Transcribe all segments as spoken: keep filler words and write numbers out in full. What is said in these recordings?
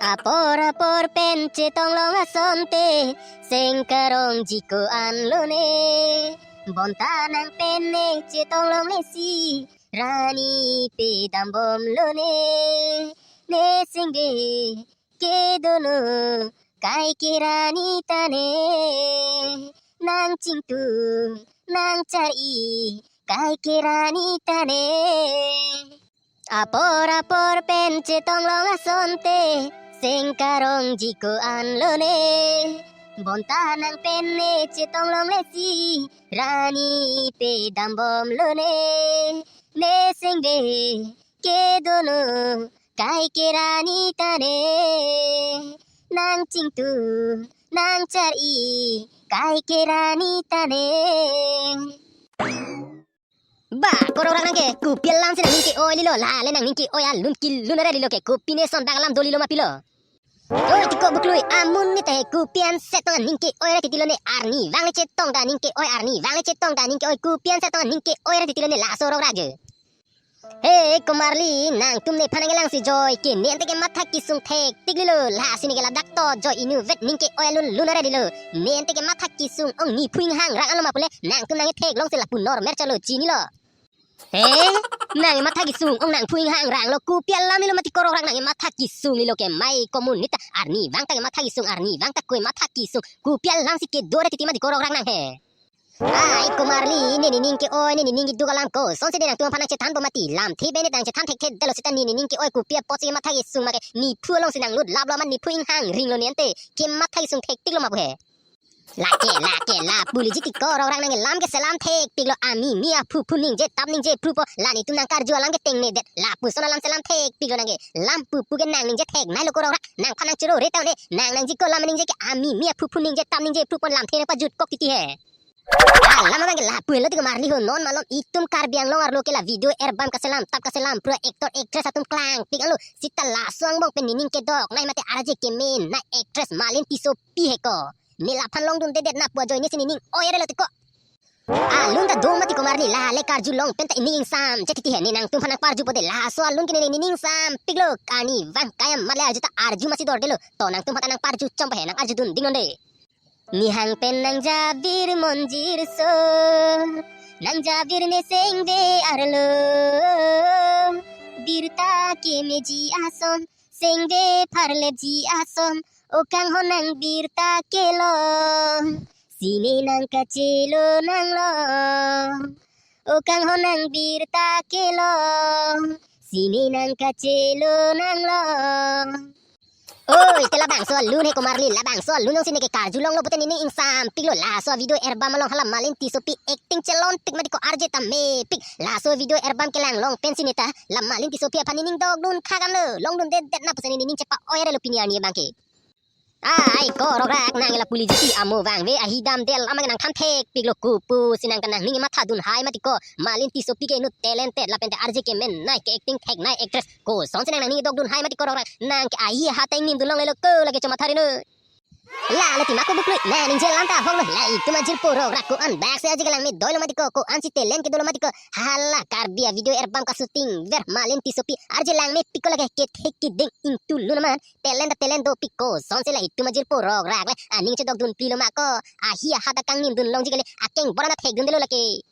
Apor apor pen chetong long asonte, seng karongji ko-an lone. Bonta nang pen ne chetong longle si, rani pe dambom lone. Ne sengve kedo non, kaike rani ta ne. Nang chingtum, nang char-i, kaike rani ta ne. Apor apor pen chetong long asonte, seng karongji ko-an lone. Bonta nang pen ne chetong longle si, rani pe dambom lone. Ne sengve kedo non, kaike rani ta ne. Nang chingtum, nang char-i, kaike rani ta ne. Ba, korok rak nang ke, kopi alam si nangning ke-oi lilo, lale nangning ke-oi alun kelun aret lilo ke, kopi ne son bak alam dolilo ma pilo. Oi, tiko buklui, amonit ta he, kopi an setong aning ke-oi aret titilo ne, arnivang le chetong ta aning ke-oi, arnivang le chetong ta aning ke-oi, kopi an setong aning ke-oi aret titilo ne, laso rok rak je. He, komarli, nangtum nephan nangkelang si joi ke, ne ante ke matha kesung thektik lilo, lasi ne ke ladak to joi inutvet ning ke-oi alun lun aret lilo, ne ante ke matha kesung ong nephu inghang rang alo ma pule, nangtum nangkethek long si lapu normal chalo chinilo. He, nang matha kesung ong nangphu inghang rang lo, kopi alam lilo mati korok rak, nang matha kesung lilo ke mai komunit ta, arnivang ta ke matha kesung, arnivang ta koi matha kesung, kopi alam si kedo aret titi mati korok rak nang he. Ai komarli, ne nening ke-oi, ne nening keduk alam kosonsi de nangtum aphan nangchethanpo mati, lamthe pen ne nangchethan thekthedetlo seta ne nening ke-oi kopi apotsi kematha kesung ma ke, nephu along si nanglut laplo ma nephu inghang ringlo ne ante, kematha kesung thektiklo ma pu he. Lake, lake, lapu liji ti korok rak nang ke lam ke selam thekpiklo, amimi aphu phu ningje tap ningje phrupo, la netum nangkarju alam ke tengne det, lapuson alam selam thekpiklo nang ke, lam pupu ke nang ningje theknailo korok rak, nangphan nangchoro re ta ne, nang nangji ko lam ningje ke amimi aphu phu ningje tap ningje phrupo lamthe nangpajut kok titi he. Alam abang ke lapu helo ti komarli ho, non malom itum Karbi Anglong arlo ke la video erbam kaselam tap kaselam pura actor actress atum klangpik alo, seta laso angbong pen nening kedoknei mate arje kemenei actress Malin Tissopi he ko. Ne laphan longdundedetna pu ajoine si nening oi arelo ti ko. Alun ta do mati komarli, lale karju long pen ta ining ingsamje titi he, ne nangtum aphan nangparjupo de, laso alun ke ne nening ingsampiklo, arnivang kayam male arju ta arju masi dordelo, to nangtum aphan ta nangparju chompo he, nang arjudun ding non de. Nihang pen nangjavir monjir so, nangjavir ne sengve arlo, birta kemeji ason, sengve pharlepji ason, o kanghon nang birta kelong, sine nang kachelo nanglo, o kanghon nang birta kelong, sine nang kachelo nanglo. Oi, te labangso alun he komarli, labangso alun along si ne ke karju longlo pute nening ingsampiklo, laso video erbam along hala Malin Tissopi acting chelonpik mati ko, arje ta mepik, laso video erbam kelang long pensi ne ta la Malin Tissopi aphan nening dokdun khakan lo, longdundedetna pusi ne nening chepa-oi arelo pini arni abang ke. Ai korok rak, nang lapu liji ti amo vangve ahi damdel amat nangthan thekpiklo, kopusi nang ke nangning mathadun hai mati ko, Malin Tissopi ke inut talented lapen te arje kemenei ke acting theknei actress, kosonsi nang nangning dokdun hai mati korok rak, nang ke ahi ahat ta ingnim dun longlelo ko, lake chomatha ri noi. Lale ti ma ko buklui, nang ningje alam ta ahok lo, la itum ajirpo rok rak, ko-an bak si arje kelang me doilo mati ko, ko-ansi talent ke dolo mati ko, hala Karbi a video erbam ka shooting ver Malin Tissopi arje lang mepik ko, lake kethek keding ingtulun amat, talent ta talent dopik, kosonsi la itum ajirpo rok rak le aning chedokdunplilo ma ko, ahi ahat ta kangnim dun longji kali, akeng bor an ta thekdundelo lake.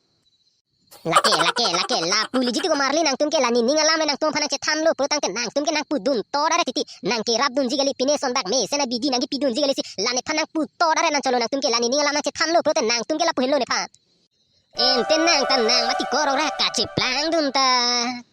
Lake, lake, lake, lapu liji ti komarli, nangtum ke la nening alam le nangtum aphan nangchethanlo pulotangte nangtum ke nangpudun to dare titi, nang kerapdunji kali, pine son bak mesen abidi nangkepidunji kali si, la nephan nangpu to dare nang cholo, nangtum ke la nening alam nangchethanlo pulote nangtum ke lapu helo nephan. Ante nang ta nang mati korok rak, kacheplangdun ta.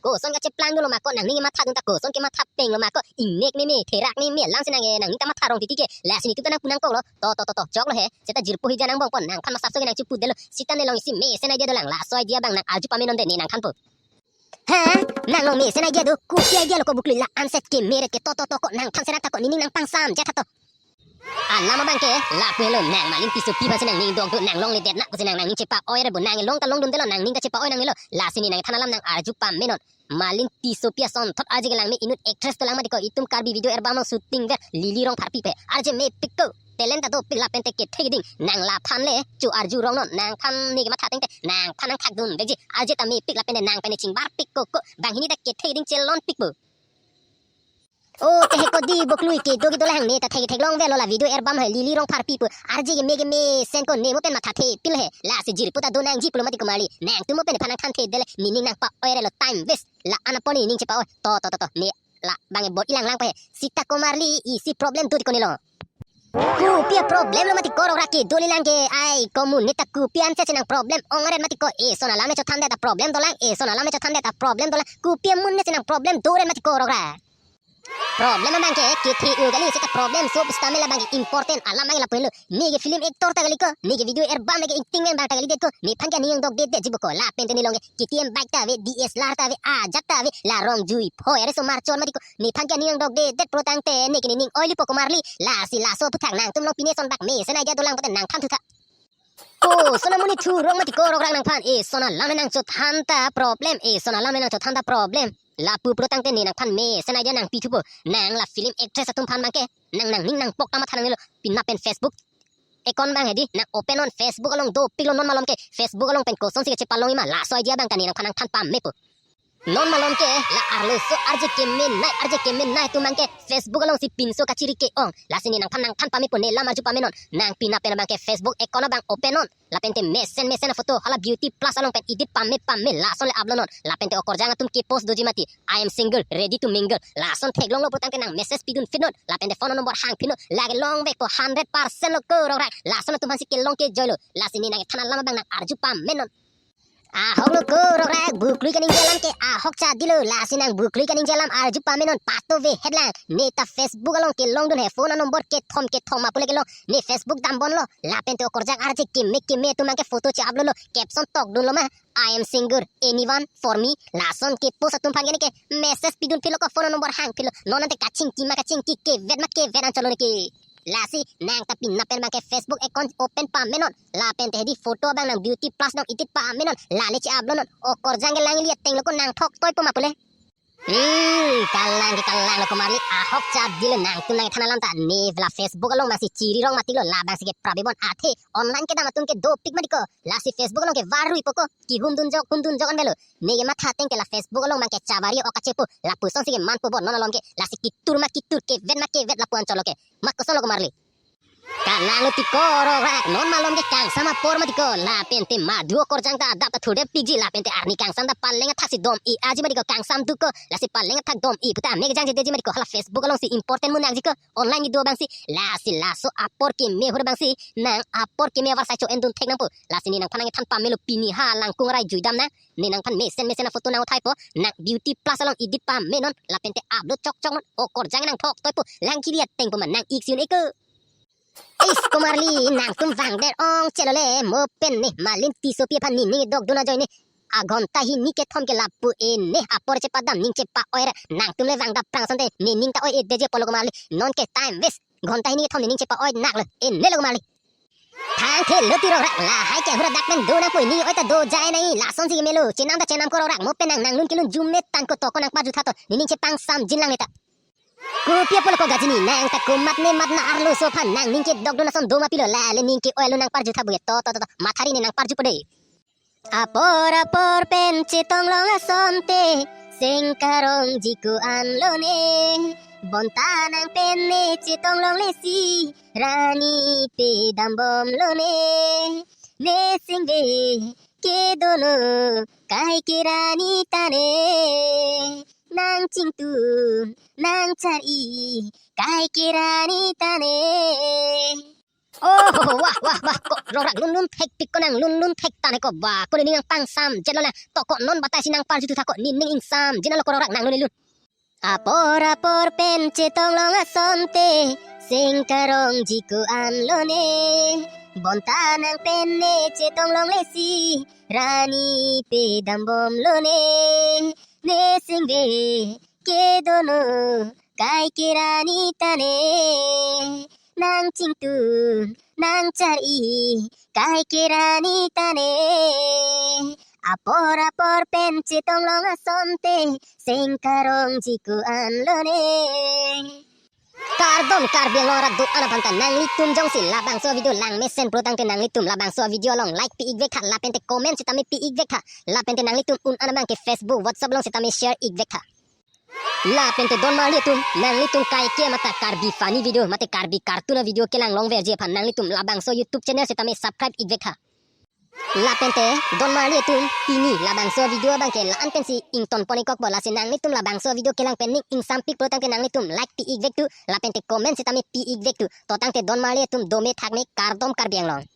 Koson kacheplangdunlo ma ko, nangning mathadun ta koson kematha penglo ma ko, ingnek meme, therak meme alam si nang e, nangning ta matha rong titi ke, lasi netum ta nangpu nangkoklo, to, to, to, to, choklo he, seta jirpo hija nangbong pon, nangphan masap so ke nangchipudetlo, seta ne long isi mesen idea dolang, laso idea abang nang arju pamenon de ne nangthanpo. Ha? Nang long mesen idea do, kopi idea lo ko buklui, la anset ke meret ke to to to ko, nangphan serak ta ko, nening nangpangsam jat tha to. Alam abang ke, lapu helo, nang Malin Tissopi aphansi nangning dokdun, nang longledetna pusi nang nangning chepa-oi arebo, nang long ta longdundelo, nangning ta chepa-oi nangnelo, lasi ne nangthan alam nang arju pamenon. Malin Tissopi asonthot arje kelang me inut actress dolang mati ko, itum Karbi video erbam along shooting ver Lily Rongpharpi pen arje mepik ko. Talent ta dopik lapen te kethek keding, nang laphan le cho arju rongnon, nangphan ne kematha tangte nangphan nangthakdun vekji, arje ta mepik lapen te nang pen ne chingbarpik ko ko, banghini ta kethek keding chelonpikpo. O, Eh, kodi boklui kedo kedo lang, ne ta thek theklong avelo, la video er bam he Lily Rongpharpi pu. R J keme kemesen ko ne mo pen matha thepil he. Lasi jirpo ta do nangji pulo mati ko Marli. Nangtum mo pen aphan nangthanthe dele, nening nangpa-oirelo, time waste. La-an apot nening chepa-oi. To, to, to, to. Ne labang e bor-i lang lang pa he. Sita ko Marli, isi problem do ti ko ne lo. Kopi aproblem lo mati ko rokrak, kedo ni lang ke, ai, ko amonit ta kopi anse chenang problem ong-aret mati ko, eson alam ne chothan det aproblem dolang, eson alam ne chothan det aproblem dolang, kopi amonit chenang problem doret mati ko rokrak. Problem abang ke, kethe-o kali, seta problem so pusitame labang ke important alam abang ke lapu helo, ne ke film actor ta kali ko, ne ke video er bam, ne ke acting abang ta kalidet ko, nephan ke aning dok det detji bo ko, lapen te ne along ke K T M bike ta ave, D S L R ta ave, ajat ta ave, la rong jui phoi arisomar chon mati ko, nephan ke aning dok det det pulotangte, ne ke nening oilipo ko Marli. Lasi laso aphuthak nangtum along pine eson bak mesen idea dolang pute nangthanthu tha. Koson amonit thurong mati ko rokrak nangphan, eson alam ne nangchothan ta problem, eson alam ne nangchothan ta problem. Lapu pulotangte ne nangphan mesen idea nangpithupo. Nang la film actress atum aphan abang ke, nang nangning nangpok ta matha nangnelo, pina pen Facebook account abang hedi, nang open non, Facebook along dopiklo non malom ke, Facebook along pen kosonsi kechepalongji ma, laso idea abang ta ne nangphan nangthan pamepo. Non malom ke, la arloso R J kemenei, R J kemenei atum abang ke, Facebook alongsi pinso kachiri ke-ong. Lasi ne nangphan nangthan pamepo, ne lam arju pame non. Nang pina pen abang ke Facebook account abang open non. Lapen te mesen mesen aphoto, hala Beauty Plus along pen edit pame pame, lason le upload non. Lapen te okorjang atum ke post doji mati, "I am single, ready to mingle." Lason theklonglo pulotangte nang message pidun phi non. Lapen te phone number hang phi non. Lake longvekpo, hundred percent lo ko rokrak. Lason atum aphansi kelong kejoilo. Lasi ne nangthan alam abang nang arju pame non. Ahok lo ko rokrak, boklui kaningje alam ke ahok chadilo, lasi nang boklui kaningje alam arju pame non, pato ve het lang. Ne ta Facebook along kelongdun he, phone number kethom kethom ma pule kelong. Ne Facebook dambomlo, lapen te okorjang R J keme keme atum abang ke photo che-upload lo, caption tokdunlo ma, "I am single, anyone for me?" Lason ke post atum aphan ke ne ke message pidun philo ko, phone number hang philo. Non ante kachingki ma kachingki, kevet ma kevet an cholo ne ke. Lasi nang ta pina pen abang ke Facebook account open pame non. Lapen te hedi photo abang nang Beauty Plus along edit pame non. Lale che-upload non. Okorjang ke lang ili ateng lo ko nang thoktoipo ma pule. Hmm, kalang ke kalang lo ko Marli, ahok chadilo, nangtum nangthan alam ta, ne la Facebook along abangsi chiri rong matilo, labangsi ke prabebon athe, online kedam atum ke dopik mati ko, lasi Facebook along ke varuipo ko, kehumdun jok, humdun jok an avelo, ne ke matha ateng ke la Facebook along abang ke chavari ok kachepo, lapusonsi ke manpo bo non malom ke, lasi kitur ma kitur, kevet ma kevet lapu an cholo ke, ma koson lo ko Marli. Kalang lo ti ko rokrak, non malom ke kangsam apor mati ko, lapen te madu okorjang ta adap ta thurdepikji, lapen te arni kangsam ta paleng athak si dom-i aji mati ko, kangsam do ko, lasi paleng athak dom-i puta mek jangje detji mati ko, hala Facebook alongsi important mo nangji ko, online kedo abangsi, lasi laso apor keme ahut abangsi, nang apor keme avarsai cho-endun thek nangpo, lasi ne nangphan nangthan pamelo, pini ha langkung arai juidam nang, ne nangphan mesen mesen aphoto nang uthaipo, nang Beauty Plus along edit pame non, lapen te upload chokchok non, okorjang nang thoktoipo, lang kiri atengpo ma nang ik si un-e ko. Is ko Marli, nangtum vangdet ong chelo le, mo pen ne Malin Tissopi aphan nening dokdun ajoine. Aghonta hini kethom ke lapu ene apor chepadam, ning chepa-oira, nangtum le vangdapprang asonte nening ta oi-edetji apotlo ko Marli. Non ke time waste. Ghonta hini kethom nening chepa-oi naklo, enelo ko Marli. Thangthelo ti rokrak, lahai ke ahut adak pen do nangpo, nening oi ta dojai nai, lasonsi kemelo, chenam ta chenam ko rokrak, mo pen nang nanglun kelun jum ne tangko, to ko nangparjutha to, nening chepangsamjin lang ne ta. Kopi apotlo ko gajini, nang ta komat ne mat na arloso aphan, nang ning kedokdun ason do ma pilo, lale ning ke-oilo, nangparjutha bu he, to, to, to, to, mathari ne nangparjupo dei. Apor apor pen chetonglong asonte, sengkarongji ko-an lone, bonta nang pen ne chetonglongle si, rani pe dambomlone, ne singve kedono, kaike rani tane. Nang chingtun, nang chari, kaike rani tane. Oh, wah, wah, wah, ko rokrak lunlun thekpik ko, nang lunlun thek tane ko, ba, ko nening nangpangsamjetlo na, to ko non batai si nangparjuthu tha ko, nening ingsamjin lo ko rokrak, nang lunlun. Apor apor pen chetonglong asonte, sengkarongji ko-an lone, bonta nang pen ne chetonglongle si, rani pe dambomlone, ne singve kedono, kaike rani tane. Nang chingtun, nang chari, kaike rani tane. Apor apor pen chetonglong asonte, sengkarongji ko-an lone. Kardom Karbi Anglong arat do-an aphan ta, nanglitum jongsi labangso video langmesen pulotangte nanglitum labangso video along like pi-ik vek tha, lapen te comment sitame pi-ik vek tha, lapen te nanglitum un-an abang ke Facebook, WhatsApp along sitame share-ik vek tha. Lapente don marli atum, nanglitum kaike mata Karbi funny video mate Karbi cartoon a-video kelang longverji aphan nanglitum labangso YouTube channel sitame subscribe ikvek tha. Lapente don marli atum, pini labangso video abangke la-an pensi ingtonpon-ik kokpo, lasi nanglitum labangso video kelang pen ning ingsampik pulo tangte nanglitum like pi ikvek tu, lapente comment sitame pi ikvek tu. To tangte don marli atum, dome thakme, kardom Karbi Anglong.